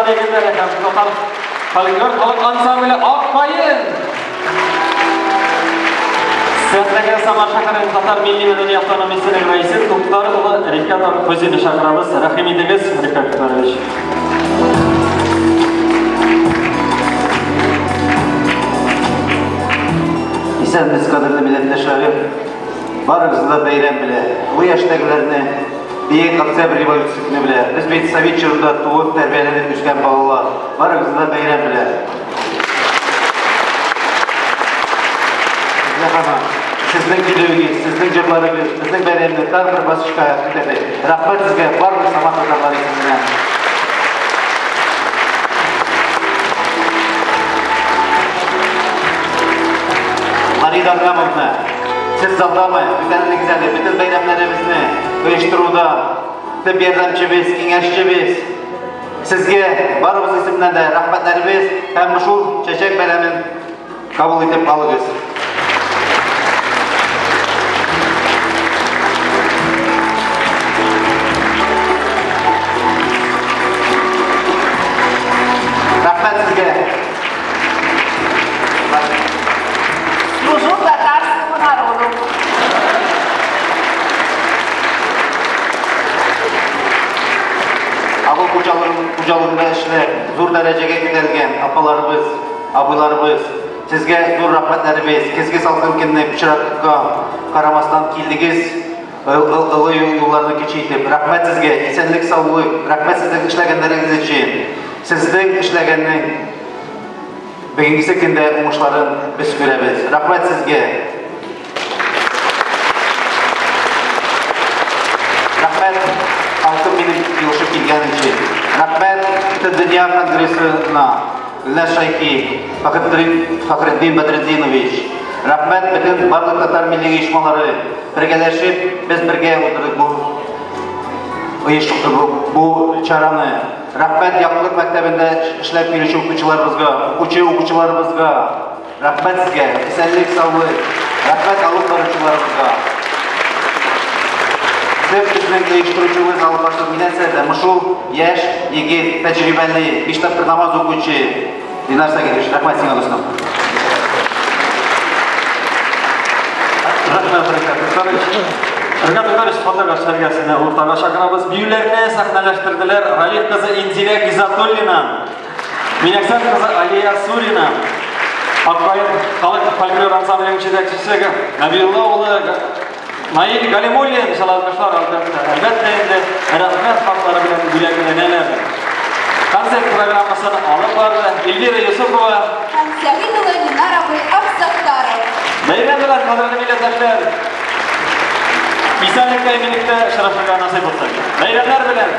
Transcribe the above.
татар егетләре һәм татар фольклор халык ансамбле Ак каен. Сәхнәгә Самар шәһәренең татар милли мәдәни автономиясенең рәисе Туктар улы Рифкат Абхузинны чакырабыз. Рәхим итегез, Рифкат Туктарович. Исәнмесез, кадерле милләттәшләрем. Барыгызны да бәйрәм белән. Олы яшьтәгеләрне Бөек Октябрь революциясе көне белән. Без бит совет чорында туып, тәрбияләнеп үскән балалар. Барыгызны да бәйрәм белән. Сезгә ханым, сезнең килүегез, сезнең җырларыгыз безнең бәйрәмне тагын бер баскычка күтәрде. Рәхмәт сезгә барлык Самар татарлары исеменнән. Флорида Адамовна, сез залдамы? Күтәрелегез әле, бөтен бәйрәмнәребезне оештыруда төп ярдәмчебез, киңәшчебез. Сезгә барыбыз исеменнән дә рәхмәтләребез һәм шул чәчәк бәләмен кабул итеп алыгыз. Рәхмәт сезгә. Служу татарскому народу. Авыл хуҗалыгында эшләп, зур дәрәҗәгә күтәрелгән апаларыбыз, абыйларыбыз, сезгә зур рәхмәтләребез. Көзге салкын көнне пычракка карамастан килдегез, олы юлларны кече итеп. Рәхмәт сезгә, исәнлек, саулык. Рәхмәт сезнең эшләгәннәрегез өчен. Сезнең эшләгәннең бүгенгесе көндә уңышларын без күрәбез. Рәхмәт сезгә. Рәхмәт халкым минем килешеп килгән өчен. Рәхмәт Бөтендөнья конгрессына, Гөлназ Шәйхи, Фәхретдин Бәдретдинович. Рәхмәт бөтен барлык татар милли оешмалары бергәләшеп без бергә уздырдык бу бу чараны. Рәхмәт Яктылык мәктәбендә эшләп килүче укучыларыбызга, укучы укучыларыбызга. Рәхмәт сезгә, исәнлек, саулык. Рәхмәт алып баручыларыбызга. Төп безнең оештыручыбыз алып баручыбыз миннән дә шул яшь егет, тәҗрибәле, 5 тапкыр намаз укучы Динар Сагитович. Рәхмәт сиңа, дустым. Рәхмәт, Рифкат Туктарович. Рифкат Туктарович, фотога төшәргә сезне уртага чакырабыз. Биюләрне сәхнәләштерделәр Ралиф кызы Инзилә Гизатуллина, Минәксән кызы Алия Сурина, Аккаен халык фольклор ансамбленең җитәкчесе Нәбиулла улы Наил Галимуллин чалалкышлар әлбәттә, әлбәттә инде рәхмәт хатлары белән бүләкләнәләр. Концерт программасын алып барды Эльвира Юсупова һәм Сәгыйть улы Ленар абый Абсаттаров. Бәйрәм белән, кадерле милләттәшләр! Исәнлектә, иминлектә очрашырга насыйп булсын. Бәйрәмнәр белән!